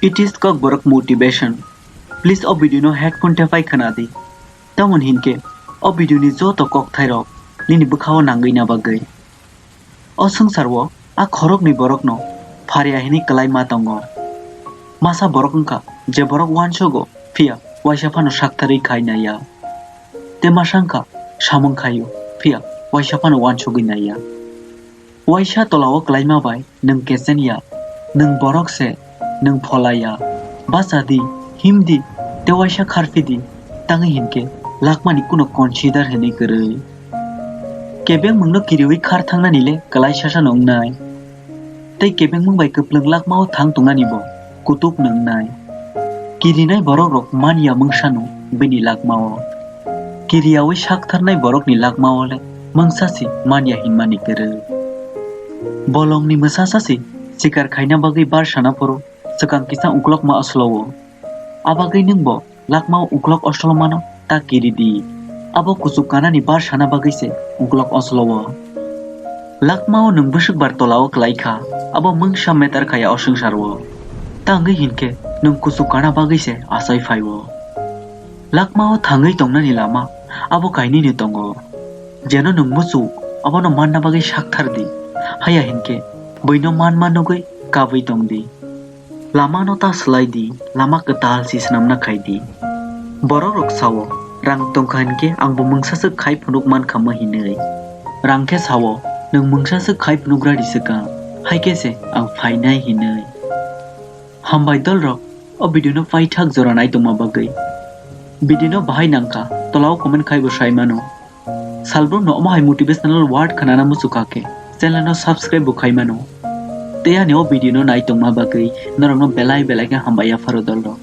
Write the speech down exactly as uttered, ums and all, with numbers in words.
It is Kokborok motivation. Please o video no headphone tepai khna di. Tamoni hinkhe o video ni joto kokthairok nini bwkhao nangwi na bagwi. O swngcharo a khoroknwi borokno pharia hinwi kwlai ma tongo. Masa borok wngkha je borok uansugo phiya uaisa phano saktharwi khai naiya. Tei masa wngkha samung khaio phiya uaisa phano uansugwi naiya. Uaisa tolao kwlaima bai nwng kecheng ya, nwng borok se, nwng phola ya, bacha di, him di, tei uaisa kharphi di, tangwi hinkhe lakmani kuno consider hinwi kwrwi. Kebengmungno kiriwi khar thangnani le kwlai sasano wngnai. Tei kebengmung bai kwplwng lakmao thang tongnani bo kutuk no wngnai. Kirinai borokrok man ya mungsano bini lakmao. Kiriyawi saktharnai borokni lakmao le mungsa se man ya hinmani kwrwi. Bolongni mwsasa se sikar khaina bagwi bar sana phuru swkang kisa uklokma oslo-o. Abagwi nwngbo lakmao uklok oslo mano ta kiri di. Abo kuchuk kanani bar sana bagwi se uklok oslo-o. Lakmao nwng bwswk bar tolao kwlai kha, abo mungsa matter khaya o swngcharo. Tangwi hinkhe nwng kuchuk kana bagwi se achai phai-o. Lakmao thangwi tongnani lama abo kainwino tongo. Jeno nwng muchuk abono manna bagwi sakthar di, haya hinkhe buino manma nugwi kabwi tong di. Lamano ta swlai di, lama kwtal si swnamna khai di. Borokrok sao, rang tongkha hinkhe angbo mungsaswk khai phunuk mankha ma hinwi. Rang khe sao, nwng mungsaswk khai phunugra ri swkang, hai khe se ang phainai hinwi. Hambai dolrok, o video no paithak jora nai tongma bagwi. Video no bahai nangkha, tolao comment khai bo sai mano. Salbrumno omo hai motivational word khnana muchukha khe channel no subscribe bo khai mano. Tei ani o video no nai tongma bagwi norokno belai belai khe hambai yapharo dolrok.